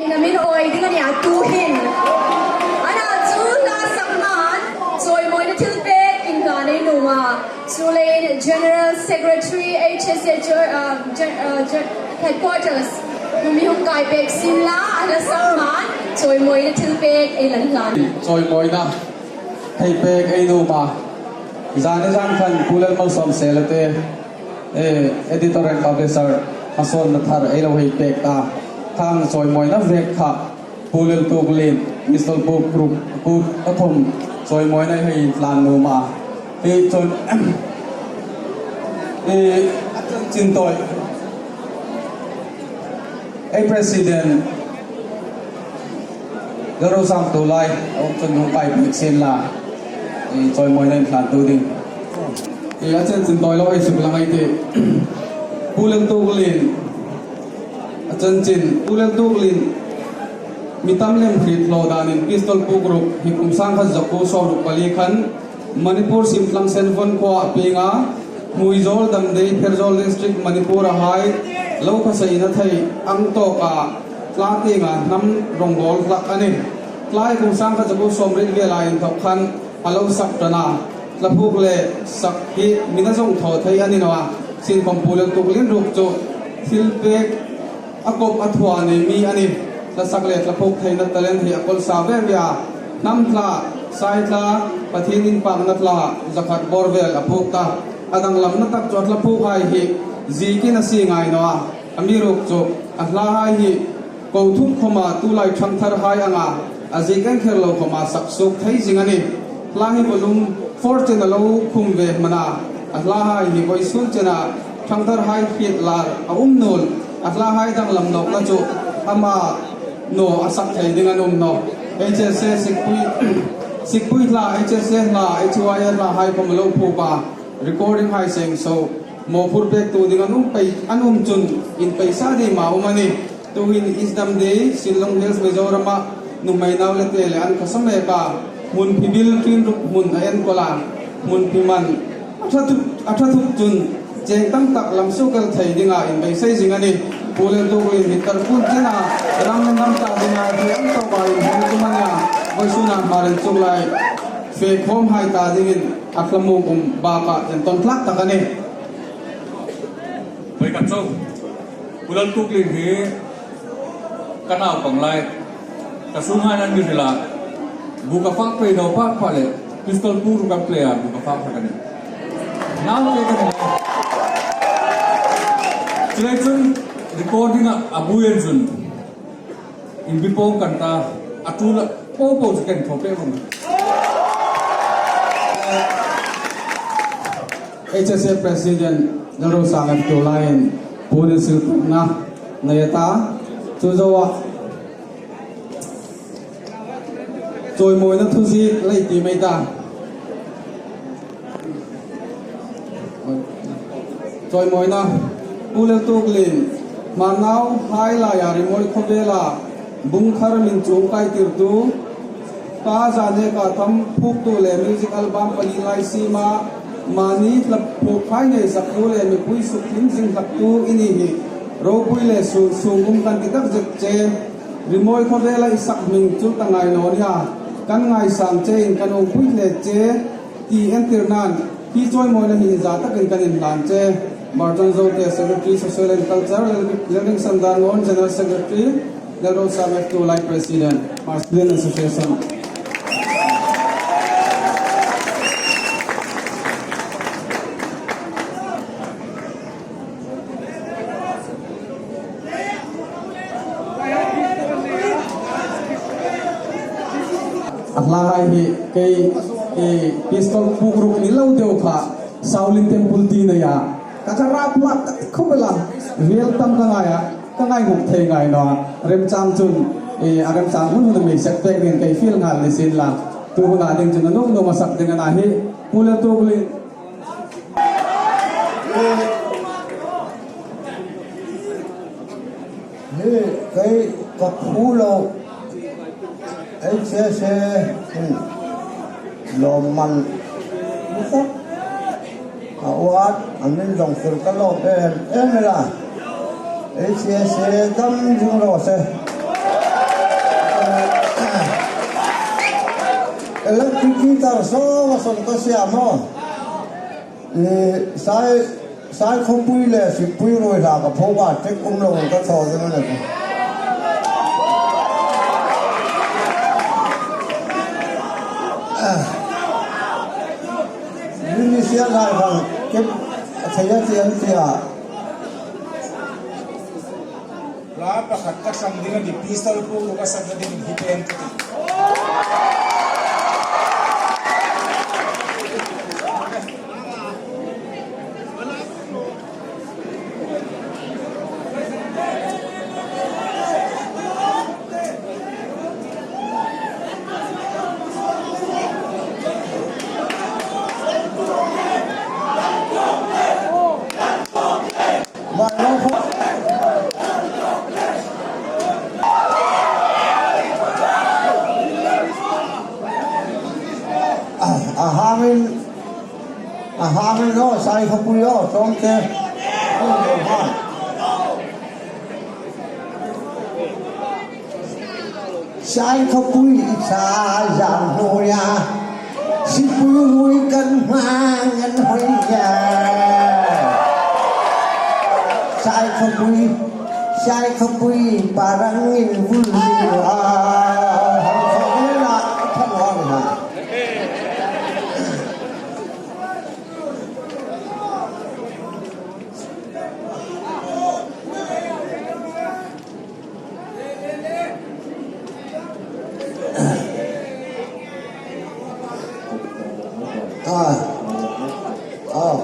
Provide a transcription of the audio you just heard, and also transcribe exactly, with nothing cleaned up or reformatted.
Namin oi ding a nia tu hin. Ana chu hla sak hmain chawimawina thilpek inhlan ei nuom a. Chuleiin General Secretary H S A Chur-, uh, Gen-, uh, Gen-, Headquarters, mi hung kai pek sien la, a hla sak hmain chawimawina thilpek ei la hlan. Chawimawina thilpek ei nuom a. Zani zan khan Pu Lalmalsawm Sela te, eh, editor and publisher, a sawlna thar ei lo hei pek ta. Khang chawimawina vek kha Pu Laltuklien, Pistol Pu Group, Pu a thum, chawimawina hei hlan nuom a. Ei chawi-, ei a chanchin tawi. Ei president, Lalrosang Tuolai, a um chun hung kai pek sien la. Ei chawimawina inhlantu ding. Ei a chanchin tawi lo ei suklang ei tih. Pu Laltuklien, a chanchin, Pu Laltuklien, mi tam lem hriet hlaw danin Pistol Pu Group hi kum sangkhat zakuo sawmruk pali khan Manipur simtlang Senvon khuoa a pieng a, Hmuizawl, Damdei, Pherzawl District, Manipur-a hai lo khawsa ina thei ang tawka tla tienga hnam rongbawlna hlak a nih. Tla hi kum sangkhat zakuo sawmriet vela inthawk khan a lo sak ṭan a. Thlaphuk le sak hi mi na zawng thaw thei a ni naw a. Sienkhawm Pu Laltuklien ruok chu thilpek a kop a thuah nei mi a nih. Hla sak le thlaphuk theina talent hi a kol sa ve ve a. Hnam thla, sai thla, Pathien inpakna thla, zakhat bawr vel a phuok ta. A danglamna tak chu a thlaphukhai hi zikin a sie ngai naw a. Amiruokchu a hlahai hi ko thuk khawma tulai ṭhangtharhai anga a ziek en kher lo khawma sak suok thei zing a nih. Hla hi volume four chena lo khum ve hmana, a hlahai hi vawisun chena ṭhangtharhai hriet lar a um nuol, a hlahai danglam nawkna chu ama naw a sak thei ding an um nawh. H S A Sikpui, Sikpui hla, H S A hla, H Y A hlahai khawm a lo phuok a, recording hai seng so, mawphur pektu ding an um pei, an um chun inpeisa ding ma um a nih. Tuhin East Damdei, Shillong Hills, Mizorama nuhmei nau le te le an khawsa mek a, hmun phi bil tin ruk hmun a enkawl a, hmun phi man a ṭha thuk, a ṭha thuk chun cheng tam tak lam suok el thei dinga inbeisei zing a nih. Pu Laltuklien hi tarpun chena ram le hnam ta dinga thei ang tawka inhmu tum a nia, vawisuna Hmar Inchuk lai fe khawmhai ta dingin a thlamuong um baka entawn tlak tak a nih. Poi ka chau. Pu Laltuklien hi ka naupang lai, ka sunghai nan mi hril a, bu ka fak pei naw pha pha le, Pistol Pu ruok kan play a, bu ka fak pha ka nih. Naute ka nih. Chuleiin chun recording-a a buoi chun inbi pawng kan ta, a ṭul a po po chu kan thaw pek vong. H S A President Lalrosang F Tuolaiin Pu Laltuklien silpukna nei a ta, chu zoa chawimawina thu zie lei ti mai ta. Chawimawina, Pu Laltuklien, Hmar nauhai laia rimawi khawvela bung thar min chuong kai tirtu, ka zan neka tham phuoktu le music album pali lai siema, mani thlaphuk hai nei saktu le mipui sukhlim zing hlaktu i ni hi ropui le su-, sungum kan ti tak zet che. Rimawi khawvela i sak hming chu ta ngai naw nia, kan ngaisang chein kan umpui hle che. Ti entir nan, hi chawimawina hi za takin kan inhlan che. Martin Zote, Secretary, Social and Culture, Lel-, Lalringsan Darngawn, General Secretary, Lalrosang F Tuolai President, Hmar Student Association. A hla hai hi kei, eh, Pistol Pu Group ni lo deu kha, Shaolin Temple ti nei a. Ka ka rap la ka ti khawp el a. Riel tam ka ngai a, ka ngai nguk thei ngai naw a. Remchang chun, eh, a remchang hun hun mi sek pek ding kei feel ngal ni sien la. Tu huna ding chun a nuom nuom a sak ding a na hi. Pu Laltuklien. Hi kei ka phu lo, H S A, hmm, lawmman award a min zawng fel ka lawm em em el a. H S A dam zing raw se. Tar so ma son ka sia mo. Eh, Sai, Saikhopui le Sipui ruoi hla ka pho ba tek um lo ka thaw ding a ni. Ah. Ni ni sia lai bang kep a thei a ti an tia. Hla pakhat ka sang ding a ni, pistol pu ka sak ding hi pen ka ti. A hangin, a hangin lo, Saikhopui lo, tawmte. Saikhopui i cha zan hnuoia, Sipui ruoi kan hmang an hoi ya. Saikhopui, Saikhopui, parang in vul ni a, han khawm le la, than hong ha. Ah. Ah.